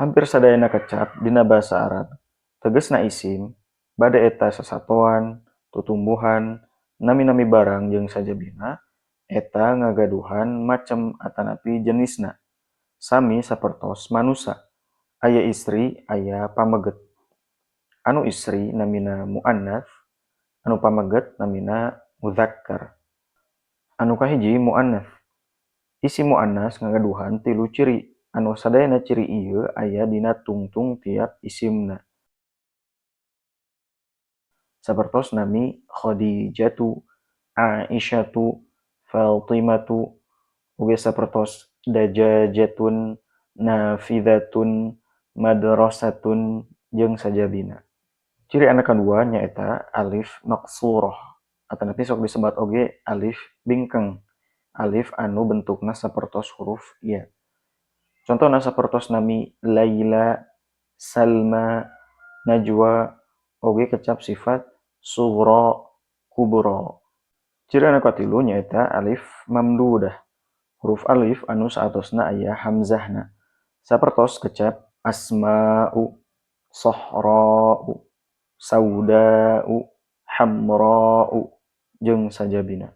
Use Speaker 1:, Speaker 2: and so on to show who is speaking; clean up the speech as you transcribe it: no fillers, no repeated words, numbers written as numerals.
Speaker 1: Hampir sadayana kecap dina basa Arab tegesna isim, bade eta sasatoan, tutumbuhan, nami-nami barang jeung sajabina, eta ngagaduhan macem atanapi jenisna. Sami sapertos manusa, aya istri aya pameget. Anu istri namina muannats, anu pameget namina muzakkar. Anu kahiji muannats. Isim muannats ngagaduhan tilu ciri, anu sadayana ciri ieu aya dina tungtung tiap isimna. Sapertos nami Khadijatu, Aisyatu, Fatimatu, oge sapertos dajajatun, nafidzatun, madrasatun jeung sajabina. Ciri anu kadua nyaeta alif maqsurah atanapi sok disebat oge alif bingkeng, alif anu bentukna sapertos huruf ya. Contona sapertos nami Laila, Salma, Najwa, oge kecap sifat sughra, kubra. Ciri anu katilu nyaeta alif mamdudah, huruf alif anu saatosna aya hamzahna. Sapertos kecap asma'u, sahra'u, sauda'u, hamra'u jeung sajabina.